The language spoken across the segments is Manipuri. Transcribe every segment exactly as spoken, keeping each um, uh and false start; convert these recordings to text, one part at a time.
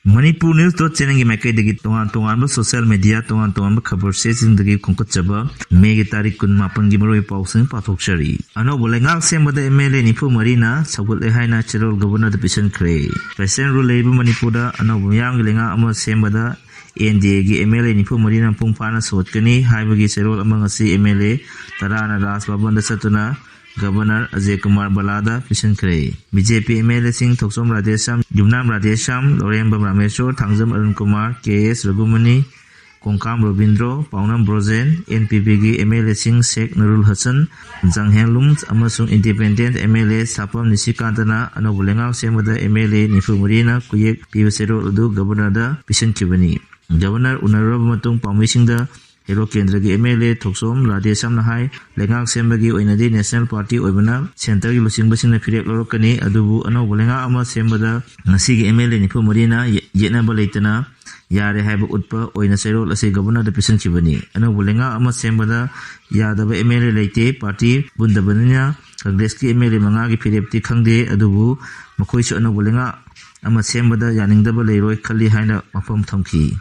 Manipur News dot channelꯒꯤ ꯃꯥꯏꯀꯩꯗꯒꯤ ꯇꯣꯉꯥꯟ ꯇꯣꯉꯥꯟꯕ social media, ꯇꯣꯉꯥꯟ ꯇꯣꯉꯥꯟꯕ ꯈꯕꯔ ꯆꯦꯁꯤꯡꯗꯒꯤ ꯈꯣꯝꯒꯠꯆꯕ ꯃꯦꯒꯤ ꯇꯥꯔꯤꯛ ꯀꯨꯟ ꯃꯥꯄꯟꯒꯤ ꯃꯔꯨꯑꯣꯏꯕ ꯄꯥꯎꯁꯤꯡ ꯄꯥꯊꯣꯛꯆꯔꯤ꯫ ꯑꯅꯧꯕ ꯂꯩꯉꯥꯛ ꯁꯦꯝꯕꯗ MLA ꯅꯤꯐꯨ ꯃꯔꯤꯅ ꯁꯧꯒꯠꯂꯦ ꯍꯥꯏꯅ ꯆꯦꯔꯣꯜ ꯒꯕꯔꯅꯔꯗ ꯄꯤꯁꯤꯟꯈ꯭ꯔꯦ꯫ President rule ꯂꯩꯔꯤꯕ ꯃꯅꯤꯄꯨꯔꯗ ꯑꯅꯧꯕ ꯃꯤꯌꯥꯝꯒꯤ ꯂꯩꯉꯥꯛ ꯑꯃ ꯁꯦꯝꯕꯗ NDAꯒꯤ MLA ꯅꯤꯐꯨ ꯃꯔꯤꯅ ꯃꯄꯨꯡ ꯐꯥꯅ ꯁꯧꯒꯠꯀꯅꯤ ꯍꯥꯏꯕꯒꯤ ꯆꯦꯔꯣꯜ ꯑꯃ ꯉꯁꯤ MLA ꯇꯔꯥꯅ ꯔꯥꯖ ꯚꯕꯟꯗ ꯆꯠꯇꯨꯅ ꯒꯕꯔꯅꯔ ꯑꯖꯦ ꯀꯨꯃꯥꯔ ꯚꯜꯂꯥꯗ ꯄꯤꯁꯤꯟꯈ꯭ꯔꯦ꯫ BJP MLAꯁꯤꯡ ꯊꯣꯛꯆꯣꯝ ꯔꯥꯙꯦꯁ꯭ꯌꯥꯝ, ꯌꯨꯝꯅꯥꯝ ꯔꯥꯙꯦꯁ꯭ꯌꯥꯝ, ꯂꯧꯔꯦꯝꯕꯝ ꯔꯥꯃꯦꯁꯣꯔ, ꯊꯥꯡꯖꯝ ꯑꯔꯨꯟ ꯀꯨꯃꯥꯔ, KS ꯔꯘꯨꯃꯅꯤ, ꯀꯣꯡꯀꯥꯝ ꯔꯣꯕꯤꯟꯗ꯭ꯔꯣ, ꯄꯥꯎꯅꯝ ꯕ꯭ꯔꯣꯖꯦꯟ, NPPꯒꯤ MLAꯁꯤꯡ ꯁꯦꯛ ꯅꯨꯔꯨꯜ ꯍꯁꯟ, ꯖꯪꯍꯦꯟꯂꯨꯝ ꯑꯃꯁꯨꯡ independent MLA ꯁꯥꯄꯝ ꯅꯤꯁꯤꯀꯥꯟꯇꯅ ꯑꯅꯧꯕ ꯂꯩꯉꯥꯛ ꯁꯦꯝꯕꯗ MLA ꯅꯤꯐꯨ ꯃꯔꯤꯅ ꯈꯨꯌꯦꯛ ꯄꯤꯕ ꯆꯦꯔꯣꯜ ꯑꯗꯨ ꯒꯕꯔꯅꯔꯗ ꯄꯤꯁꯤꯟꯈꯤꯕꯅꯤ꯫ ꯒꯕꯔꯅꯔ ꯎꯅꯔꯨꯔꯕ ꯃꯇꯨꯡ ꯄꯥꯎꯃꯤꯁꯤꯡꯗ ꯍꯦꯔꯣ ꯀꯦꯟꯗ꯭ꯔꯒꯤ MLA ꯊꯣꯛꯆꯣꯝ ꯔꯥꯙꯦꯁ꯭ꯌꯥꯝꯅ ꯍꯥꯏ, ꯂꯩꯉꯥꯛ ꯁꯦꯝꯕꯒꯤ ꯑꯣꯏꯅꯗꯤ national party ꯑꯣꯏꯕꯅ centreꯒꯤ ꯂꯨꯆꯤꯡꯕꯁꯤꯡꯅ ꯐꯤꯔꯦꯞ ꯂꯧꯔꯛꯀꯅꯤ, ꯑꯗꯨꯕꯨ ꯑꯅꯧꯕ ꯂꯩꯉꯥꯛ ꯑꯃ ꯁꯦꯝꯕꯗ ꯉꯁꯤꯒꯤ MLA ꯅꯤꯐꯨ ꯃꯔꯤꯅ ꯌꯦ-, ꯌꯦꯠꯅꯕ ꯂꯩꯇꯅ ꯌꯥꯔꯦ ꯍꯥꯏꯕ ꯎꯠꯄ ꯑꯣꯏꯅ ꯆꯦꯔꯣꯜ ꯑꯁꯤ ꯒꯕꯔꯅꯔꯗ ꯄꯤꯁꯤꯟꯈꯤꯕꯅꯤ꯫ ꯑꯅꯧꯕ ꯂꯩꯉꯥꯛ ꯑꯃ ꯁꯦꯝꯕꯗ ꯌꯥꯗꯕ MLA ꯂꯩꯇꯦ, party ꯄꯨꯟꯗꯕꯅꯤꯅ Congressꯀꯤ MLA ꯃꯉꯥꯒꯤ ꯐꯤꯔꯦꯞꯇꯤ ꯈꯪꯗꯦ, ꯑꯗꯨꯕꯨ ꯃꯈꯣꯏꯁꯨ ꯑꯅꯧꯕ ꯂꯩꯉꯥꯛ ꯑꯃ ꯁꯦꯝꯕꯗ ꯌꯥꯅꯤꯡꯗꯕ ꯂꯩꯔꯣꯏ ꯈꯜꯂꯤ ꯍꯥꯏꯅ ꯋꯥꯐꯝ ꯊꯝꯈꯤ꯫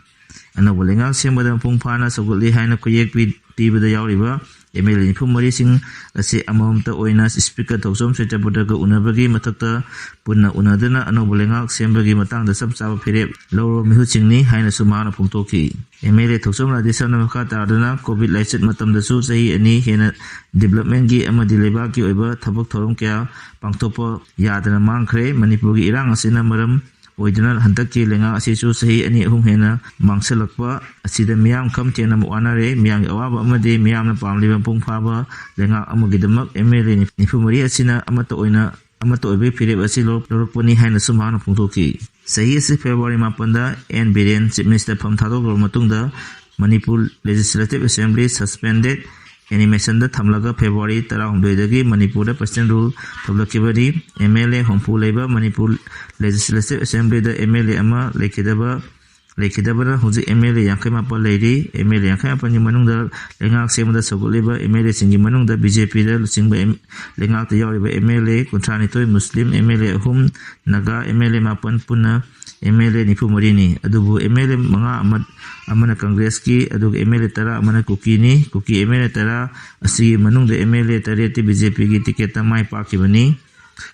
ꯑꯅꯧꯕ ꯂꯩꯉꯥꯛ ꯁꯦꯝꯕꯗ ꯃꯄꯨꯡ ꯐꯥꯅ ꯁꯧꯒꯠꯂꯤ ꯍꯥꯏꯅ ꯈꯨꯌꯦꯛ ꯄꯤ-, ꯄꯤꯕꯗ ꯌꯥꯎꯔꯤꯕ MLA ꯅꯤꯐꯨ ꯃꯔꯤꯁꯤꯡ ꯑꯁꯤ ꯑꯃꯃꯝꯇ ꯑꯣꯏꯅ Speaker ꯊꯣꯛꯆꯣꯝ ꯁꯇ꯭ꯌꯕ꯭ꯔꯇꯒ ꯎꯅꯕꯒꯤ ꯃꯊꯛꯇ ꯄꯨꯟꯅ ꯎꯅꯗꯨꯅ ꯑꯅꯧꯕ ꯂꯩꯉꯥꯛ ꯁꯦꯝꯕꯒꯤ ꯃꯇꯥꯡꯗ ꯆꯞ ꯆꯥꯕ ꯐꯤꯔꯦꯞ ꯂꯧꯔꯕ ꯃꯤꯍꯨꯠꯁꯤꯡꯅꯤ ꯍꯥꯏꯅꯁꯨ ꯃꯍꯥꯛꯅ ꯐꯣꯡꯗꯣꯛꯈꯤ꯫ MLA ꯊꯣꯛꯆꯣꯝ ꯔꯥꯙꯦꯁ꯭ꯌꯥꯝꯅ ꯃꯈꯥ ꯇꯥꯗꯨꯅ COVID ꯂꯥꯏꯆꯠ ꯃꯇꯝꯗꯁꯨ ꯆꯍꯤ ꯑꯅꯤ ꯍꯦꯟꯅ developmentꯀꯤ ꯑꯃꯗꯤ ꯂꯩꯕꯥꯛꯀꯤ ꯑꯣꯏꯕ ꯊꯕꯛ ꯊꯧꯔꯝ ꯀꯌꯥ ꯄꯥꯡꯊꯣꯛꯄ ꯌꯥꯗꯅ ꯃꯥꯡꯈ꯭ꯔꯦ꯫ ꯃꯅꯤꯄꯨꯔꯒꯤ ꯏꯔꯥꯡ ꯑꯁꯤꯅ ꯃꯔꯝ ꯑꯣꯏꯗꯨꯅ ꯍꯟꯗꯛꯀꯤ ꯂꯩꯉꯥꯛ ꯑꯁꯤꯁꯨ ꯆꯍꯤ ꯑꯅꯤ ꯑꯍꯨꯝ ꯍꯦꯟꯅ ꯃꯥꯡꯁꯤꯜꯂꯛꯄ ꯑꯁꯤꯗ ꯃꯤꯌꯥꯝ ꯈꯝ ꯊꯦꯡꯅ ꯋꯥꯅꯔꯦ꯫ ꯃꯤꯌꯥꯝꯒꯤ ꯑꯋꯥꯕ ꯑꯃꯗꯤ ꯃꯤꯌꯥꯝꯅ ꯄꯥꯝꯂꯤꯕ ꯃꯄꯨꯡ ꯐꯥꯕ ꯂꯩꯉꯥꯛ ꯑꯃꯒꯤꯗꯃꯛ MLA ꯅꯤꯐꯨ ꯃꯔꯤ ꯑꯁꯤꯅ ꯑꯃꯠꯇ ꯑꯣꯏꯅ, ꯑꯃꯠꯇ ꯑꯣꯏꯕꯒꯤ ꯐꯤꯔꯦꯞ ꯑꯁꯤ ꯂꯧ-, ꯂꯧꯔꯛꯄꯅꯤ ꯍꯥꯏꯅꯁꯨ ꯃꯍꯥꯛꯅ ꯐꯣꯡꯗꯣꯛꯈꯤ꯫ ꯆꯍꯤ ꯑꯁꯤ February ꯃꯥꯄꯟꯗ N ꯕꯤꯔꯦꯟ Chief Minister ꯐꯝ ꯊꯥꯗꯣꯛꯂꯕ ꯃꯇꯨꯡꯗ ꯃꯅꯤꯄꯨꯔ Legislative Assembly suspended animationꯗ ꯊꯝꯂꯒ February ꯇꯔꯥꯍꯨꯝꯗꯣꯏꯗꯒꯤ ꯃꯅꯤꯄꯨꯔꯗ President rule ꯊꯣꯛꯂꯛꯈꯤꯕꯅꯤ꯫ MLA ꯍꯨꯝꯐꯨ ꯂꯩꯕ ꯃꯅꯤꯄꯨꯔ Legislative Assemblyꯗ MLA ꯑꯃ ꯂꯩꯈꯤꯗꯕ, ꯂꯩꯈꯤꯗꯕꯅ ꯍꯧꯖꯤꯛ MLA ꯌꯥꯡꯈꯩ ꯃꯥꯄꯟ ꯂꯩꯔꯤ꯫ MLA ꯌꯥꯡꯈꯩ ꯃꯥꯄꯟꯒꯤ ꯃꯅꯨꯡꯗ ꯂꯩꯉꯥꯛ ꯁꯦꯝꯕꯗ ꯁꯧꯒꯠꯂꯤꯕ MLAꯁꯤꯡꯒꯤ ꯃꯅꯨꯡꯗ BJPꯗ ꯂꯨꯆꯤꯡꯕ ꯑꯦꯝ-, ꯂꯩꯉꯥꯛꯇ ꯌꯥꯎꯔꯤꯕ MLA ꯀꯨꯟꯊ꯭ꯔꯥꯅꯤꯊꯣꯏ, ꯃꯨꯁꯂꯤꯝ MLA ꯑꯍꯨꯝ, ꯅꯥꯒꯥ MLA ꯃꯥꯄꯟ, ꯄꯨꯟꯅ ꯑꯦꯝ ꯑꯦꯜ ꯑꯦ ꯅꯤꯐꯨ ꯃꯔꯤꯅꯤ꯫ ꯑꯗꯨꯕꯨ ꯑꯦꯝ ꯑꯦꯜ ꯑꯦ ꯃꯉꯥ ꯑꯃ, ꯑꯃꯅ ꯀꯪꯒ꯭ꯔꯦꯁꯀꯤ, ꯑꯗꯨꯒ ꯑꯦꯝ ꯑꯦꯜ ꯑꯦ ꯇꯔꯥ ꯑꯃꯅ ꯀꯨꯀꯤꯅꯤ꯫ ꯀꯨꯀꯤ ꯑꯦꯝ ꯑꯦꯜ ꯑꯦ ꯇꯔꯥ ꯑꯁꯤꯒꯤ ꯃꯅꯨꯡꯗ ꯑꯦꯝ ꯑꯦꯜ ꯑꯦ ꯇꯔꯦꯠꯇꯤ ꯕꯤ ꯖꯦ ꯄꯤꯒꯤ ꯇꯤꯀꯦꯠꯇ ꯃꯥꯏ ꯄꯥꯛꯈꯤꯕꯅꯤ꯫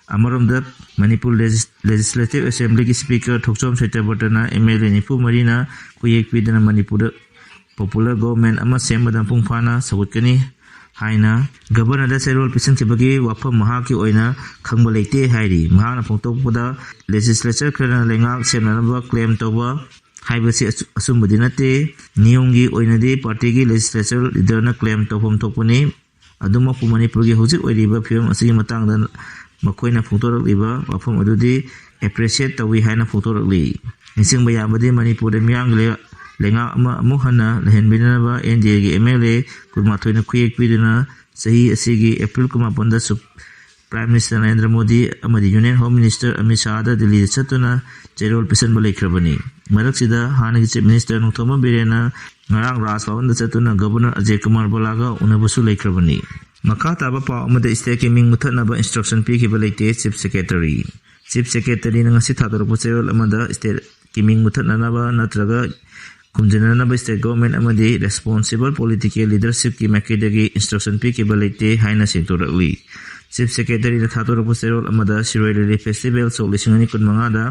ꯑꯃꯔꯣꯝꯗ ꯃꯅꯤꯄꯨꯔ ꯂꯦꯖꯤꯁ-, ꯂꯦꯖꯤꯁꯂꯦꯇꯤꯚ ꯑꯦꯁꯦꯝꯕ꯭ꯂꯤꯒꯤ ꯁ꯭ꯄꯤꯀꯔ ꯊꯣꯛꯆꯣꯝ ꯁꯩꯇꯕ꯭ꯔꯇꯅ ꯑꯦꯝ ꯑꯦꯜ ꯑꯦ ꯅꯤꯐꯨ ꯃꯔꯤꯅ ꯈꯨꯌꯦꯛ ꯄꯤꯗꯨꯅ ꯃꯅꯤꯄꯨꯔꯗ ꯄꯣꯄꯨꯂꯔ ꯒꯣꯚꯔꯟꯃꯦꯟꯠ ꯑꯃ ꯁꯦꯝꯕꯗ ꯃꯄꯨꯡ ꯐꯥꯅ ꯁꯧꯒꯠꯀꯅꯤ ꯍꯥꯏꯅ ꯒꯕꯔꯅꯔꯗ ꯆꯦꯔꯣꯜ ꯄꯤꯁꯤꯟꯈꯤꯕꯒꯤ ꯋꯥꯐꯝ ꯃꯍꯥꯛꯀꯤ ꯑꯣꯏꯅ ꯈꯪꯕ ꯂꯩꯇꯦ ꯍꯥꯏꯔꯤ꯫ ꯃꯍꯥꯛꯅ ꯐꯣꯡꯗꯣꯛꯄꯗ, ꯂꯦꯖꯤꯁꯂꯦꯆꯔ ꯈꯔꯅ ꯂꯩꯉꯥꯛ ꯁꯦꯝꯅꯅꯕ ꯀ꯭ꯂꯦꯝ ꯇꯧꯕ ꯍꯥꯏꯕꯁꯤ ꯑꯆꯨ-, ꯑꯆꯨꯝꯕꯗꯤ ꯅꯠꯇꯦ꯫ ꯅꯤꯌꯣꯝꯒꯤ ꯑꯣꯏꯅꯗꯤ ꯄꯥꯔꯇꯤꯒꯤ ꯂꯦꯖꯤꯁꯂꯦꯆꯔ ꯂꯤꯗꯔꯅ ꯀ꯭ꯂꯦꯝ ꯇꯧꯐꯝ ꯊꯣꯛꯄꯅꯤ꯫ ꯑꯗꯨꯃꯛꯄꯨ ꯃꯅꯤꯄꯨꯔꯒꯤ ꯍꯧꯖꯤꯛ ꯑꯣꯏꯔꯤꯕ ꯐꯤꯕꯝ ꯑꯁꯤꯒꯤ ꯃꯇꯥꯡꯗ ꯃꯈꯣꯏꯅ ꯐꯣꯡꯗꯣꯔꯛꯂꯤꯕ ꯋꯥꯐꯝ ꯑꯗꯨꯗꯤ ꯑꯦꯄ꯭ꯔꯤꯁꯤꯌꯦꯠ ꯇꯧꯏ ꯍꯥꯏꯅ ꯐꯣꯡꯗꯣꯔꯛꯂꯤ꯫ ꯅꯤꯡꯁꯤꯡꯕ ꯌꯥꯕꯗꯤ, ꯃꯅꯤꯄꯨꯔꯗ ꯃꯤꯌꯥꯝꯒꯤ ꯂꯩ-, ꯂꯩꯉꯥꯛ ꯑꯃ ꯑꯃꯨꯛ ꯍꯟꯅ ꯂꯩꯍꯟꯕꯤꯅꯅꯕ ꯑꯦꯟ ꯗꯤ ꯑꯦꯒꯤ ꯑꯦꯝ ꯑꯦꯜ ꯑꯦ ꯀꯨꯟꯃꯥꯊꯣꯏꯅ ꯈꯨꯌꯦꯛ ꯄꯤꯗꯨꯅ ꯆꯍꯤ ꯑꯁꯤꯒꯤ ꯑꯦꯄ꯭ꯔꯤꯜ ꯀꯨꯟꯃꯥꯄꯟꯗ ꯁꯨꯞ-, ꯄ꯭ꯔꯥꯏꯝ ꯃꯤꯅꯤꯁꯇꯔ ꯅꯔꯦꯟꯗ꯭ꯔ ꯃꯣꯗꯤ ꯑꯃꯗꯤ ꯌꯨꯅꯤꯌꯟ ꯍꯣꯝ ꯃꯤꯅꯤꯁꯇꯔ ꯑꯃꯤꯠ ꯁꯥꯍꯗ ꯗꯤꯜꯂꯤꯗ ꯆꯠꯇꯨꯅ ꯆꯦꯔꯣꯜ ꯄꯤꯁꯤꯟꯕ ꯂꯩꯈ꯭ꯔꯕꯅꯤ꯫ ꯃꯔꯛꯁꯤꯗ ꯍꯥꯟꯅꯒꯤ ꯆꯤꯐ ꯃꯤꯅꯤꯁꯇꯔ ꯅꯣꯡꯊꯣꯝꯕꯝ ꯕꯤꯔꯦꯟꯅ ꯉꯔꯥꯡ ꯔꯥꯖ ꯚꯕꯟꯗ ꯆꯠꯇꯨꯅ ꯒꯕꯔꯅꯔ ꯑꯖꯦ ꯀꯨꯃꯥꯔ ꯚꯜꯂꯥꯒ ꯎꯅꯕꯁꯨ ꯂꯩꯈ꯭ꯔꯕꯅꯤ꯫ ꯃꯈꯥ ꯇꯥꯕ ꯄꯥꯎ ꯑꯃꯗ, ꯁ꯭ꯇꯦꯠꯀꯤ ꯃꯤꯡ ꯃꯨꯊꯠꯅꯕ ꯏꯟꯁꯇ꯭ꯔꯛꯁꯟ ꯄꯤꯈꯤꯕ ꯂꯩꯇꯦ, ꯆꯤꯐ ꯁꯦꯀ꯭ꯔꯦꯇꯔꯤ꯫ ꯆꯤꯐ ꯁꯦꯀ꯭ꯔꯦꯇꯔꯤꯅ ꯉꯁꯤ ꯊꯥꯗꯣꯔꯛꯄ ꯆꯦꯔꯣꯜ ꯑꯃꯗ ꯁ꯭ꯇꯦꯠꯀꯤ ꯃꯤꯡ ꯃꯨꯊꯠꯅꯅꯕ ꯅꯠꯇ꯭ꯔꯒ ꯈꯨꯝꯖꯤꯟꯅꯅꯕ ꯁ꯭ꯇꯦꯠ ꯒꯣꯚꯔꯟꯃꯦꯟꯠ ꯑꯃꯗꯤ ꯔꯦꯁꯄꯣꯟꯁꯤꯕꯜ ꯄꯣꯂꯤꯇꯤꯀꯦꯜ ꯂꯤꯗꯔꯁꯤꯞꯀꯤ ꯃꯥꯏꯀꯩꯗꯒꯤ ꯏꯟꯁꯇ꯭ꯔꯛꯁꯟ ꯄꯤꯈꯤꯕ ꯂꯩꯇꯦ ꯍꯥꯏꯅ ꯁꯦꯡꯗꯣꯔꯛꯂꯤ꯫ ꯆꯤꯐ ꯁꯦꯀ꯭ꯔꯦꯇꯔꯤꯅ ꯊꯥꯗꯣꯔꯛꯄ ꯆꯦꯔꯣꯜ ꯑꯃꯗ ꯁꯤꯔꯣꯏ ꯂꯤꯂꯤ ꯐꯦꯁꯇꯤꯚꯦꯜ ꯁꯣꯛ ꯂꯤꯁꯤꯡ ꯑꯅꯤ ꯀꯨꯟꯃꯉꯥꯗ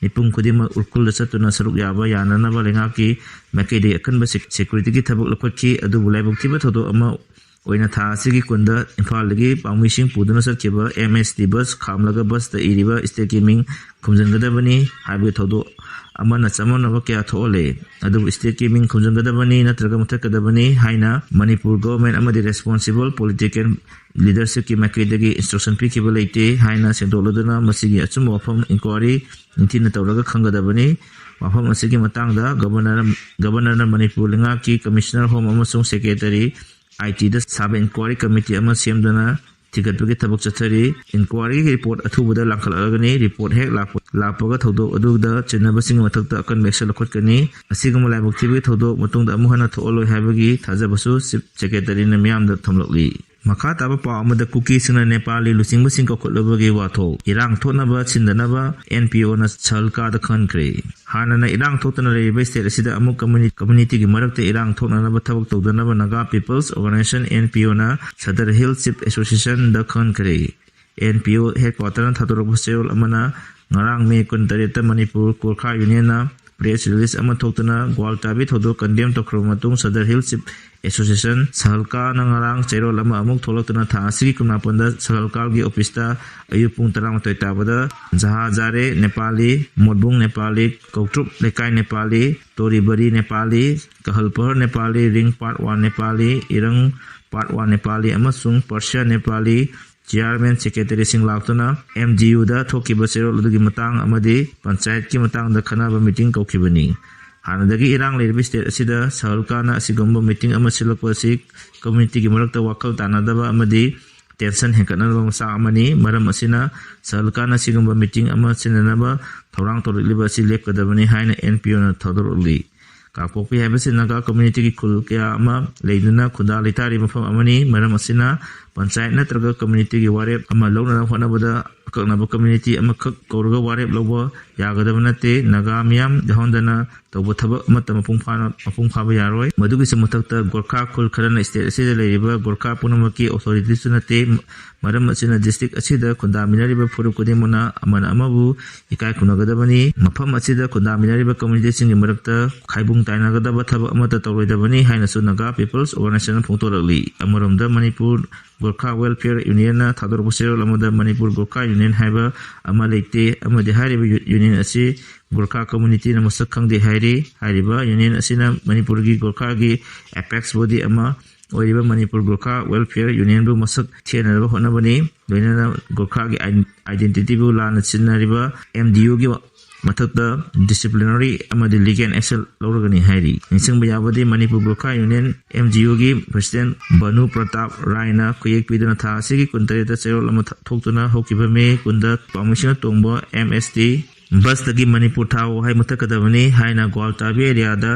ꯃꯤꯄꯨꯝ ꯈꯨꯗꯤꯡꯃꯛ ꯎꯈ꯭ꯔꯨꯜꯗ ꯆꯠꯇꯨꯅ ꯁꯔꯨꯛ ꯌꯥꯕ ꯌꯥꯅꯅꯕ ꯂꯩꯉꯥꯛꯀꯤ ꯃꯥꯏꯀꯩꯗꯒꯤ ꯑꯀꯟꯕ ꯁꯦꯛ-, ꯁꯦꯀ꯭ꯌꯨꯔꯤꯇꯤꯒꯤ ꯊꯕꯛ ꯂꯧꯈꯠꯈꯤ꯫ ꯑꯗꯨꯕꯨ ꯂꯥꯏꯕꯛ ꯊꯤꯕ ꯊꯧꯗꯣꯛ ꯑꯃ ꯑꯣꯏꯅ ꯊꯥ ꯑꯁꯤꯒꯤ ꯀꯨꯟꯗ ꯏꯝꯐꯥꯜꯗꯒꯤ ꯄꯥꯝꯃꯤꯁꯤꯡ ꯄꯨꯗꯨꯅ ꯆꯠꯈꯤꯕ ꯑꯦꯝ ꯑꯦꯁ ꯇꯤ ꯕꯁ ꯈꯥꯝꯂꯒ ꯕꯁꯇ ꯏꯔꯤꯕ ꯁ꯭ꯇꯦꯠꯀꯤ ꯃꯤꯡ ꯈꯨꯝꯖꯤꯟꯒꯗꯕꯅꯤ ꯍꯥꯏꯕꯒꯤ ꯊꯧꯗꯣꯛ ꯑꯃꯅ ꯆꯃꯝꯅꯕ ꯀꯌꯥ ꯊꯣꯛꯍꯜꯂꯦ꯫ ꯑꯗꯨꯕꯨ ꯁ꯭ꯇꯦꯠꯀꯤ ꯃꯤꯡ ꯈꯨꯝꯖꯤꯟꯒꯗꯕꯅꯤ ꯅꯠꯇ꯭ꯔꯒ ꯃꯨꯊꯠꯀꯗꯕꯅꯤ ꯍꯥꯏꯅ ꯃꯅꯤꯄꯨꯔ ꯒꯣꯚꯔꯟꯃꯦꯟꯠ ꯑꯃꯗꯤ ꯔꯦꯁꯄꯣꯟꯁꯤꯕꯜ ꯄꯣꯂꯤꯇꯤꯀꯦꯜ ꯂꯤꯗꯔꯁꯤꯞꯀꯤ ꯃꯥꯏꯀꯩꯗꯒꯤ ꯏꯟꯁꯇ꯭ꯔꯛꯁꯟ ꯄꯤꯈꯤꯕ ꯂꯩꯇꯦ ꯍꯥꯏꯅ ꯁꯦꯡꯗꯣꯛꯂꯗꯨꯅ ꯃꯁꯤꯒꯤ ꯑꯆꯨꯝꯕ ꯋꯥꯐꯝ ꯏꯟꯀ꯭ꯋꯥꯔꯤ ꯅꯤꯡꯊꯤꯅ ꯇꯧꯔꯒ ꯈꯪꯒꯗꯕꯅꯤ꯫ ꯋꯥꯐꯝ ꯑꯁꯤꯒꯤ ꯃꯇꯥꯡꯗ ꯒꯕꯔꯅꯔ, ꯒꯕꯔꯅꯔꯅ ꯃꯅꯤꯄꯨꯔ ꯂꯩꯉꯥꯛꯀꯤ ꯀꯃꯤꯁꯅꯔ ꯍꯣꯝ ꯑꯃꯁꯨꯡ ꯁꯦꯀ꯭ꯔꯦꯇꯔꯤ ꯑꯥꯏ ꯇꯤꯗ ꯁꯥꯕ ꯏꯟꯀ꯭ꯋꯥꯔꯤ ꯀꯃꯤꯇꯤ ꯑꯃ ꯁꯦꯝꯗꯨꯅ ꯊꯤꯒꯠꯄꯒꯤ ꯊꯕꯛ ꯆꯠꯊꯔꯤ꯫ ꯏꯟꯀ꯭ꯋꯥꯔꯤꯒꯤ ꯔꯤꯄꯣꯔꯠ ꯑꯊꯨꯕꯗ ꯂꯥꯡꯈꯠꯂꯛꯂꯒꯅꯤ꯫ ꯔꯤꯄꯣꯔꯠ ꯍꯦꯛ ꯂꯥꯛꯄ, ꯂꯥꯛꯄꯒ ꯊꯧꯗꯣꯛ ꯑꯗꯨꯗ ꯆꯤꯡꯅꯕꯁꯤꯡꯒꯤ ꯃꯊꯛꯇ ꯑꯀꯟꯕ action ꯂꯧꯈꯠꯀꯅꯤ꯫ ꯑꯁꯤꯒꯨꯝꯕ ꯂꯥꯏꯕꯛ ꯊꯤꯕꯒꯤ ꯊꯧꯗꯣꯛ ꯃꯇꯨꯡꯗ ꯑꯃꯨꯛ ꯍꯟꯅ ꯊꯣꯛꯍꯜꯂꯣꯏ ꯍꯥꯏꯕꯒꯤ ꯊꯥꯖꯕꯁꯨ ꯆꯤꯐ ꯁꯦꯀ꯭ꯔꯦꯇꯔꯤꯅ ꯃꯤꯌꯥꯝꯗ ꯊꯝꯂꯛꯂꯤ꯫ ꯃꯈꯥ ꯇꯥꯕ ꯄꯥꯎ ꯑꯃꯗ ꯀꯨꯀꯤꯁꯤꯡꯅ ꯅꯦꯄꯥꯂꯤ ꯂꯨꯆꯤꯡꯕꯁꯤꯡ ꯀꯧꯈꯠꯂꯕꯒꯤ ꯋꯥꯊꯣꯛ, ꯏꯔꯥꯡ ꯊꯣꯛꯅꯕ ꯁꯤꯟꯗꯅꯕ ꯑꯦꯟ ꯄꯤ ꯑꯣꯅ ꯁꯍꯜꯀꯥꯗ ꯈꯟꯈ꯭ꯔꯦ꯫ ꯍꯥꯟꯅꯅ ꯏꯔꯥꯡ ꯊꯣꯛꯇꯅ ꯂꯩꯔꯤꯕ ꯁ꯭ꯇꯦꯠ ꯑꯁꯤꯗ ꯑꯃꯨꯛ ꯀꯝꯃꯨꯅꯤ-, ꯀꯝꯃ꯭ꯌꯨꯅꯤꯇꯤꯒꯤ ꯃꯔꯛꯇ ꯏꯔꯥꯡ ꯊꯣꯛꯅꯅꯕ ꯊꯕꯛ ꯇꯧꯗꯅꯕ Naga people's organisation, N P O, Sadar hill chief ꯑꯦꯁꯣꯁꯤꯌꯦꯁꯟꯗ ꯈꯟꯈ꯭ꯔꯦ꯫ ꯑꯦꯟ ꯄꯤ ꯑꯣ ꯍꯦꯗꯀ꯭ꯋꯥꯇꯔꯅ ꯊꯥꯗꯣꯔꯛꯄ ꯆꯦꯔꯣꯜ ꯑꯃꯅ ꯉꯔꯥꯡ ꯃꯦ ꯀꯨꯟꯇꯔꯦꯠꯇ ꯃꯅꯤꯄꯨꯔ ꯒꯣꯔꯈꯥ ꯌꯨꯅꯤꯌꯟꯅ ꯄ꯭ꯔꯦꯁ ꯔꯤꯂꯤꯖ ꯑꯃ ꯊꯣꯛꯇꯨꯅ ꯒ꯭ꯋꯥꯜꯇꯥꯕꯤ ꯊꯧꯗꯣꯛ ꯀꯟꯗꯦꯝ ꯇꯧꯈ꯭ꯔꯕ ꯃꯇꯨꯡ ꯁꯗꯔ ꯍꯤꯜ ꯆꯤꯐ ꯑꯦꯁꯣꯁꯤꯌꯦꯁꯟ ꯁꯍꯜꯀꯥꯅ ꯉꯔꯥꯡ ꯆꯦꯔꯣꯜ ꯑꯃ ꯑꯃꯨꯛ ꯊꯣꯛꯂꯛꯇꯨꯅ ꯊꯥ ꯑꯁꯤꯒꯤ ꯀꯨꯟꯃꯥꯄꯟꯗ ꯁꯍꯜꯀꯥꯜꯒꯤ ꯑꯣꯐꯤꯁꯇ ꯑꯌꯨꯛ ꯄꯨꯡ ꯇꯔꯥꯃꯥꯊꯣꯏ ꯇꯥꯕꯗ ꯖꯍꯥꯖꯥꯔꯦ ꯅꯦꯄꯥꯂꯤ, ꯃꯣꯠꯕꯨꯡ ꯅꯦꯄꯥꯂꯤ, ꯀꯧꯇ꯭ꯔꯨꯞ ꯂꯩꯀꯥꯏ ꯅꯦꯄꯥꯂꯤ, ꯇꯣꯔꯤꯕꯔꯤ ꯅꯦꯄꯥꯂꯤ, ꯀꯍꯜꯄꯍꯔ ꯅꯦꯄꯥꯂꯤ, ꯔꯤꯡ ꯄꯥꯔꯠ ꯋꯥꯟ ꯅꯦꯄꯥꯂꯤ, ꯏꯔꯪ ꯄꯥꯔꯠ ꯋꯥꯟ ꯅꯦꯄꯥꯂꯤ ꯑꯃꯁꯨꯡ ꯄꯔꯁꯤꯌꯥ ꯅꯦꯄꯥꯂꯤ ꯆꯤꯌꯥꯔꯃꯦꯟ ꯁꯦꯀ꯭ꯔꯦꯇꯔꯤꯁꯤꯡ ꯂꯥꯛꯇꯨꯅ ꯑꯦꯝ ꯗꯤ ꯌꯨꯗ ꯊꯣꯛꯈꯤꯕ ꯆꯦꯔꯣꯜ ꯑꯗꯨꯒꯤ ꯃꯇꯥꯡ ꯑꯃꯗꯤ ꯄꯟꯆꯥꯌꯠꯀꯤ ꯃꯇꯥꯡꯗ ꯈꯟꯅꯕ ꯃꯤꯇꯤꯡ ꯀꯧꯈꯤꯕꯅꯤ꯫ ꯍꯥꯟꯅꯗꯒꯤ ꯏꯔꯥꯡ ꯂꯩꯔꯤꯕ ꯁ꯭ꯇꯦꯠ ꯑꯁꯤꯗ ꯁꯍꯜꯀꯥꯅ ꯑꯁꯤꯒꯨꯝꯕ ꯃꯤꯇꯤꯡ ꯑꯃ ꯁꯤꯜꯂꯛꯄ ꯑꯁꯤ ꯀꯝꯃ꯭ꯌꯨꯅꯤꯇꯤꯒꯤ ꯃꯔꯛꯇ ꯋꯥꯈꯜ ꯇꯥꯅꯗꯕ ꯑꯃꯗꯤ ꯇꯦꯟꯁꯟ ꯍꯦꯟꯒꯠꯅꯕ ꯃꯆꯥꯛ ꯑꯃꯅꯤ꯫ ꯃꯔꯝ ꯑꯁꯤꯅ ꯁꯍꯜꯀꯥꯅ ꯑꯁꯤꯒꯨꯝꯕ ꯃꯤꯇꯤꯡ ꯑꯃ ꯁꯤꯟꯅꯅꯕ ꯊꯧꯔꯥꯡ ꯇꯧꯔꯛꯂꯤꯕ ꯑꯁꯤ ꯂꯦꯞꯀꯗꯕꯅꯤ ꯍꯥꯏꯅ ꯑꯦꯟ ꯄꯤ ꯑꯣꯅ ꯊꯧꯗꯣꯔꯛꯂꯤ꯫ ꯀꯥꯡꯄꯣꯛꯄꯤ ꯍꯥꯏꯕꯁꯤ ꯅꯥꯒꯥ ꯀꯝꯃ꯭ꯌꯨꯅꯤꯇꯤꯒꯤ ꯈꯨꯜ ꯀꯌꯥ ꯑꯃ ꯂꯩꯗꯨꯅ ꯈꯨꯟꯗꯥ ꯂꯩꯇꯥꯔꯤꯕ ꯃꯐꯝ ꯑꯃꯅꯤ꯫ ꯃꯔꯝ ꯑꯁꯤꯅ ꯄꯟꯆꯥꯌꯠ ꯅꯠꯇ꯭ꯔꯒ ꯀꯝꯃ꯭ꯌꯨꯅꯤꯇꯤꯒꯤ ꯋꯥꯔꯦꯞ ꯑꯃ ꯂꯧꯅꯅꯕ ꯍꯣꯠꯅꯕꯗ ꯑꯀꯛꯅꯕ ꯀꯝꯃ꯭ꯌꯨꯅꯤꯇꯤ ꯑꯃꯈꯛ ꯀꯧꯔꯒ ꯋꯥꯔꯦꯞ ꯂꯧꯕ ꯌꯥꯒꯗꯕ ꯅꯠꯇꯦ꯫ ꯅꯥꯒꯥ ꯃꯤꯌꯥꯝ ꯌꯥꯎꯍꯟꯗꯅ ꯇꯧꯕ ꯊꯕꯛ ꯑꯃꯠꯇ ꯃꯄꯨꯡ ꯐꯥꯅ, ꯃꯄꯨꯡ ꯐꯥꯕ ꯌꯥꯔꯣꯏ꯫ ꯃꯗꯨꯒꯤꯁꯨ ꯃꯊꯛꯇ ꯒꯣꯔꯈꯥ ꯈꯨꯜ ꯈꯔꯅ ꯁ꯭ꯇꯦꯠ ꯑꯁꯤꯗ ꯂꯩꯔꯤꯕ ꯒꯣꯔꯈꯥ ꯄꯨꯝꯅꯃꯛꯀꯤ ꯑꯣꯊꯣꯔꯤꯇꯤꯁꯨ ꯅꯠꯇꯦ꯫ ꯃꯔꯝ ꯑꯁꯤꯅ ꯗꯤꯁꯇ꯭ꯔꯤꯛ ꯑꯁꯤꯗ ꯈꯨꯟꯗꯥꯃꯤꯟꯅꯔꯤꯕ ꯐꯨꯔꯨꯞ ꯈꯨꯗꯤꯡꯃꯛꯅ ꯑꯃꯅ ꯑꯃꯕꯨ ꯏꯀꯥꯏ ꯈꯨꯝꯅꯒꯗꯕꯅꯤ꯫ ꯃꯐꯝ ꯑꯁꯤꯗ ꯈꯨꯟꯗꯥꯃꯤꯟꯅꯔꯤꯕ ꯀꯝꯃ꯭ꯌꯨꯅꯤꯇꯤꯁꯤꯡꯒꯤ ꯃꯔꯛꯇ ꯈꯥꯏꯕꯨꯡ ꯇꯥꯏꯅꯒꯗꯕ ꯊꯕꯛ ꯑꯃꯠꯇ ꯇꯧꯔꯣꯏꯗꯕꯅꯤ ꯍꯥꯏꯅꯁꯨ ꯅꯥꯒꯥ ꯄꯤꯄꯜꯁ ꯑꯣꯔꯒꯅꯥꯏꯖꯦꯁꯟꯅ ꯐꯣꯡꯗꯣꯔꯛꯂꯤ꯫ ꯑꯃꯔꯣꯝꯗ ꯃꯅꯤꯄꯨꯔ ꯒꯣꯔꯈꯥ ꯋꯦꯜꯐꯤꯌꯔ ꯌꯨꯅꯤꯌꯟꯅ ꯊꯥꯗꯣꯔꯛꯄ ꯆꯦꯔꯣꯜ ꯑꯃꯗ ꯃꯅꯤꯄꯨꯔ ꯒꯣꯔꯈꯥ ꯌꯨꯅꯤꯌꯟ ꯍꯥꯏꯕ ꯑꯃ ꯂꯩꯇꯦ ꯑꯃꯗꯤ ꯍꯥꯏꯔꯤꯕ ꯌꯨ-, ꯌꯨꯅꯤꯌꯟ ꯑꯁꯤ ꯒꯣꯔꯈꯥ ꯀꯝꯃ꯭ꯌꯨꯅꯤꯇꯤꯅ ꯃꯁꯛ ꯈꯪꯗꯦ ꯍꯥꯏꯔꯤ꯫ ꯍꯥꯏꯔꯤꯕ ꯌꯨꯅꯤꯌꯟ ꯑꯁꯤꯅ ꯃꯅꯤꯄꯨꯔꯒꯤ ꯒꯣꯔꯈꯥꯒꯤ ꯑꯦꯄꯦꯛꯁ ꯕꯣꯗꯤ ꯑꯃ ꯑꯣꯏꯔꯤꯕ ꯃꯅꯤꯄꯨꯔ ꯒꯣꯔꯈꯥ ꯋꯦꯜꯐꯤꯌꯔ ꯌꯨꯅꯤꯌꯟꯕꯨ ꯃꯁꯛ ꯊꯦꯅꯅꯕ ꯍꯣꯠꯅꯕꯅꯤ꯫ ꯂꯣꯏꯅꯅ ꯒꯣꯔꯈꯥꯒꯤ ꯑꯥꯏ-, ꯑꯥꯏꯗꯦꯟꯇꯤꯇꯤꯕꯨ ꯂꯥꯟꯅ ꯁꯤꯖꯤꯟꯅꯔꯤꯕ ꯑꯦꯝ ꯗꯤ ꯌꯨꯒꯤ ꯃꯊꯛꯇ ꯗꯤꯁꯤꯄ꯭ꯂꯤꯅꯔꯤ ꯑꯃꯗꯤ ꯂꯤꯒꯦꯜ ꯑꯦꯛꯁꯟ ꯂꯧꯔꯒꯅꯤ ꯍꯥꯏꯔꯤ꯫ ꯅꯤꯡꯁꯤꯡꯕ ꯌꯥꯕꯗꯤ Manipur Gorkha union, M G ꯌꯨꯒꯤ ꯄ꯭ꯔꯁꯤꯗꯦꯟ ꯕꯅꯨ ꯄ꯭ꯔꯇꯥꯞ ꯔꯥꯏꯅ ꯈꯨꯌꯦꯛ ꯄꯤꯗꯨꯅ ꯊꯥ ꯑꯁꯤꯒꯤ ꯀꯨꯟꯇꯔꯦꯠꯇ ꯆꯦꯔꯣꯜ ꯑꯃ ꯊ-, ꯊꯣꯛꯇꯨꯅ ꯍꯧꯈꯤꯕ ꯃꯦ ꯀꯨꯟꯗ ꯄꯥꯝꯃꯤꯁꯤꯡꯅ ꯇꯣꯡꯕ ꯑꯦꯝ ꯑꯦꯁ ꯇꯤ ꯕꯁꯇꯒꯤ ꯃꯅꯤꯄꯨꯔ ꯊꯥꯎ ꯍꯥꯏ ꯃꯨꯊꯠꯀꯗꯕꯅꯤ ꯍꯥꯏꯅ ꯒ꯭ꯋꯥꯜꯇꯥꯕꯤ ꯑꯦꯔꯤꯌꯥꯗ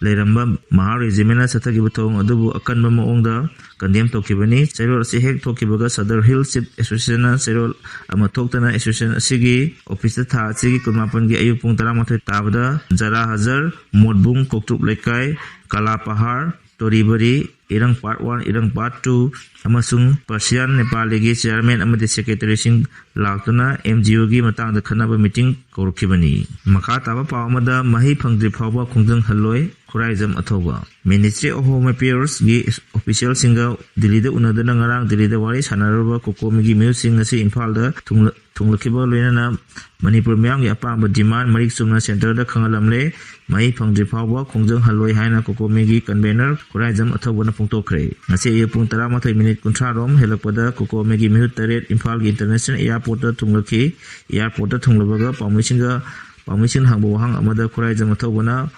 ꯂꯩꯔꯝꯕ ꯃꯍꯥ ꯔꯦꯖꯤꯃꯦꯟꯅ ꯆꯠꯊꯈꯤꯕ ꯊꯧꯑꯣꯡ ꯑꯗꯨꯕꯨ ꯑꯀꯟꯕ ꯃꯑꯣꯡꯗ ꯀꯟꯗꯦꯝ ꯇꯧꯈꯤꯕꯅꯤ꯫ ꯆꯩꯔꯣꯜ ꯑꯁꯤ ꯍꯦꯛ ꯊꯣꯛꯈꯤꯕꯒ ꯁꯗꯔ ꯍꯤꯜ ꯆꯤꯞ ꯑꯦꯁꯣꯁꯤꯌꯦꯁꯟꯅ ꯆꯩꯔꯣꯜ ꯑꯃ ꯊꯣꯛꯇꯅ ꯑꯦꯁꯣꯁꯤꯌꯦꯁꯟ ꯑꯁꯤꯒꯤ ꯑꯣꯐꯤꯁꯇ ꯊꯥ ꯑꯁꯤꯒꯤ ꯀꯨꯟꯃꯥꯄꯟꯒꯤ ꯑꯌꯨꯛ ꯄꯨꯡ ꯇꯔꯥꯃꯥꯊꯣꯏ ꯇꯥꯕꯗ ꯖꯔꯥ ꯍꯖꯔ, ꯃꯣꯠꯕꯨꯡ, ꯀꯧꯇ꯭ꯔꯨꯞ ꯂꯩꯀꯥꯏ, ꯀꯂꯥ ꯄꯍꯥꯔ, ꯇꯣꯔꯤꯕꯔꯤ, ꯏꯔꯪ ꯄꯥꯔꯠ ꯋꯥꯟ, ꯏꯔꯪ ꯄꯥꯔꯠ ꯇꯨ ꯑꯃꯁꯨꯡ ꯄꯔꯁꯤꯌꯥꯟ ꯅꯦꯄꯥꯂꯤꯒꯤ ꯆꯤꯌꯥꯔꯃꯦꯟ ꯑꯃꯗꯤ ꯁꯦꯀ꯭ꯔꯦꯇꯔꯤꯁꯤꯡ ꯂꯥꯛꯇꯨꯅ ꯑꯦꯝ ꯖꯤ ꯑꯣꯒꯤ ꯃꯇꯥꯡꯗ ꯈꯟꯅꯕ ꯃꯤꯇꯤꯡ ꯀꯧꯔꯛꯈꯤꯕꯅꯤ꯫ ꯃꯈꯥ ꯇꯥꯕ ꯄꯥꯎ ꯑꯃꯗ, ꯃꯍꯩ ꯐꯪꯗ꯭ꯔꯤ ꯐꯥꯎꯕ ꯈꯣꯡꯖꯪ ꯍꯜꯂꯣꯏ, Khuraijam ꯑꯊꯧꯕ꯫ Ministry of Home Affairs ꯒꯤ ꯑꯣꯐꯤꯁꯤꯌꯦꯜꯁꯤꯡꯒ ꯗꯤꯜꯂꯤꯗ ꯎꯅꯗꯨꯅ ꯉꯔꯥꯡ ꯗꯤꯜꯂꯤꯗ ꯋꯥꯔꯤ ꯁꯥꯟꯅꯔꯨꯕ ꯀꯣꯀꯣꯃꯤꯒꯤ ꯃꯤꯍꯨꯠꯁꯤꯡ ꯉꯁꯤ ꯏꯝꯐꯥꯜꯗ ꯊꯨꯡꯂ-, ꯊꯨꯡꯂꯛꯈꯤꯕ ꯂꯣꯏꯅꯅ ꯃꯅꯤꯄꯨꯔ ꯃꯤꯌꯥꯝꯒꯤ ꯑꯄꯥꯝꯕ ꯗꯤꯃꯥꯟ ꯃꯔꯤꯛ ꯆꯨꯝꯅ ꯁꯦꯟꯇꯔꯗ ꯈꯪꯍꯜꯂꯝꯂꯦ꯫ ꯃꯍꯩ ꯐꯪꯗ꯭ꯔꯤ ꯐꯥꯎꯕ ꯈꯣꯡꯖꯪ ꯍꯜꯂꯣꯏ ꯍꯥꯏꯅ ꯀꯣꯀꯣꯃꯤꯒꯤ ꯀꯟꯚꯦꯅꯔ ꯈꯨꯔꯥꯏꯖꯝ ꯑꯊꯧꯕꯅ ꯐꯣꯡꯗꯣꯛꯈ꯭ꯔꯦ꯫ ꯉꯁꯤ ꯑꯌꯨꯛ ꯄꯨꯡ ꯇꯔꯥꯃꯥꯊꯣꯏ ꯃꯤꯅꯤꯠ ꯀꯨꯟꯊ꯭ꯔꯥ ꯔꯣꯝ ꯍꯦꯜꯂꯛꯄꯗ ꯀꯣꯀꯣꯃꯤꯒꯤ ꯃꯤꯍꯨꯠ ꯇꯔꯦꯠ ꯏꯝꯐꯥꯜꯒꯤ ꯏꯟꯇꯔꯅꯦꯁꯅꯦꯜ ꯑꯦꯌꯥꯔꯄꯣꯔꯠꯇ ꯊꯨꯡꯂꯛꯈꯤ꯫ ꯑꯦꯌꯥꯔꯄꯣꯔꯠꯇ ꯊꯨꯡꯂꯕꯒ ꯄꯥꯎꯃꯤꯁꯤꯡꯒ, ꯄꯥꯎꯃꯤꯁꯤꯡꯅ ꯍꯪꯕ ꯋꯥꯍꯪ ꯑꯃꯗ ꯈꯨꯔꯥꯏꯖꯝ ꯑꯊꯧꯕꯅ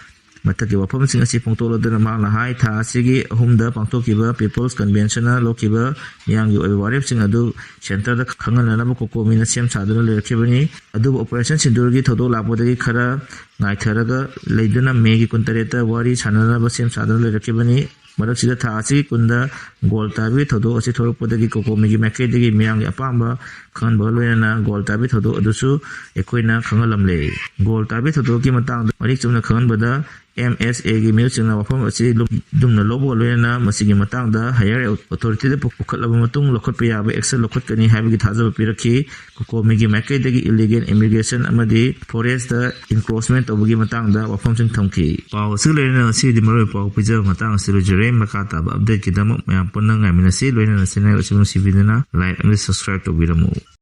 ꯃꯊꯛꯀꯤ ꯋꯥꯐꯝꯁꯤꯡ ꯑꯁꯤ ꯐꯣꯡꯗꯣꯛꯂꯗꯨꯅ ꯃꯍꯥꯛꯅ ꯍꯥꯏ, ꯊꯥ ꯑꯁꯤꯒꯤ ꯑꯍꯨꯝꯗ ꯄꯥꯡꯊꯣꯛꯈꯤꯕ ꯄꯤꯄꯜꯁ ꯀꯟꯚꯦꯟꯁꯟꯅ ꯂꯧꯈꯤꯕ ꯃꯤꯌꯥꯝꯒꯤ ꯑꯣꯏꯕ ꯋꯥꯔꯦꯞꯁꯤꯡ ꯑꯗꯨ ꯁꯦꯟꯇꯔꯗ ꯈꯪꯍꯟꯅꯅꯕ ꯀꯣꯀꯣꯃꯤꯅ ꯁꯦꯝ ꯁꯥꯗꯨꯅ ꯂꯩꯔꯛꯈꯤꯕꯅꯤ꯫ ꯑꯗꯨꯕꯨ ꯑꯣꯄꯔꯦꯁꯟ ꯁꯤꯟꯗꯨꯔꯒꯤ ꯊꯧꯗꯣꯛ ꯂꯥꯛꯄꯗꯒꯤ ꯈꯔ ꯉꯥꯏꯊꯔꯒ ꯂꯩꯗꯨꯅ ꯃꯦꯒꯤ ꯀꯨꯟꯇꯔꯦꯠꯇ ꯋꯥꯔꯤ ꯁꯥꯟꯅꯅꯕ ꯁꯦꯝ ꯁꯥꯗꯨꯅ ꯂꯩꯔꯛꯈꯤꯕꯅꯤ꯫ ꯃꯔꯛꯁꯤꯗ ꯊꯥ ꯑꯁꯤꯒꯤ ꯀꯨꯟꯗ ꯒꯣꯜ ꯇꯥꯕꯒꯤ ꯊꯧꯗꯣꯛ ꯑꯁꯤ ꯊꯣꯛꯂꯛꯄꯗꯒꯤ ꯀꯣꯀꯣꯃꯤꯒꯤ ꯃꯥꯏꯀꯩꯗꯒꯤ ꯃꯤꯌꯥꯝꯒꯤ ꯑꯄꯥꯝꯕ ꯈꯪꯍꯟꯕꯒ ꯂꯣꯏꯅꯅ ꯒꯣꯜ ꯇꯥꯕꯒꯤ ꯊꯧꯗꯣꯛ ꯑꯗꯨꯁꯨ ꯑꯩꯈꯣꯏꯅ ꯈꯪꯍꯜꯂꯝꯂꯦ꯫ ꯒꯣꯜ ꯇꯥꯕꯒꯤ ꯊꯧꯗꯣꯛꯀꯤ ꯃꯇꯥꯡꯗ ꯃꯔꯤꯛ ꯆꯨꯝꯅ ꯈꯪꯍꯟꯕꯗ, ꯑꯦꯝ ꯑꯦꯁ ꯑꯦꯒꯤ ꯃꯤꯑꯣꯏꯁꯤꯡꯅ ꯋꯥꯐꯝ ꯑꯁꯤ ꯂꯨꯝ-, ꯂꯨꯝꯅ ꯂꯧꯕꯒ ꯂꯣꯏꯅꯅ ꯃꯁꯤꯒꯤ ꯃꯇꯥꯡꯗ ꯍꯥꯌꯔ ꯑꯣꯊꯣꯔꯤꯇꯤꯗ ꯄꯨꯈꯠꯂꯕ ꯃꯇꯨꯡ ꯂꯧꯈꯠꯄ ꯌꯥꯕ ꯑꯦꯛꯁꯟ ꯂꯧꯈꯠꯀꯅꯤ ꯍꯥꯏꯕꯒꯤ ꯊꯥꯖꯕ ꯄꯤꯔꯛꯈꯤ꯫ ꯀꯣꯀꯣꯃꯤꯒꯤ ꯃꯥꯏꯀꯩꯗꯒꯤ ꯏꯂꯤꯒꯦꯜ ꯏꯃꯤꯒ꯭ꯔꯦꯁꯟ ꯑꯃꯗꯤ ꯐꯣꯔꯦꯁꯇ ꯏꯟꯀ꯭ꯔꯣꯆꯃꯦꯟ ꯇꯧꯕꯒꯤ ꯃꯇꯥꯡꯗ ꯋꯥꯐꯝꯁꯤꯡ ꯊꯝꯈꯤ꯫ ꯄꯥꯎ ꯑꯁꯤꯒ ꯂꯣꯏꯅꯅ ꯉꯁꯤꯗꯤ ꯃꯔꯨꯑꯣꯏꯕ ꯄꯥꯎ ꯄꯤꯖꯕ ꯃꯇꯥꯡ ꯑꯁꯤ ꯂꯣꯏꯖꯔꯦ꯫ ꯃꯈꯥ ꯇꯥꯕ ꯑꯞꯗꯦꯠꯀꯤꯗꯃꯛ ꯃꯌꯥꯝ ꯄꯨꯟꯅ ꯉꯥꯏꯃꯤꯟꯅꯁꯤ꯫ ꯂꯣꯏꯅꯅ ꯆꯦꯅꯦꯜ ꯑꯁꯤꯕꯨ ꯅꯨꯡꯁꯤꯕꯤꯗꯨꯅ ꯂꯥꯏꯛ ꯑꯃꯗꯤ ꯁꯕꯁꯀ꯭ꯔꯥꯏꯕ ꯇꯧꯕꯤꯔꯝꯃꯨ꯫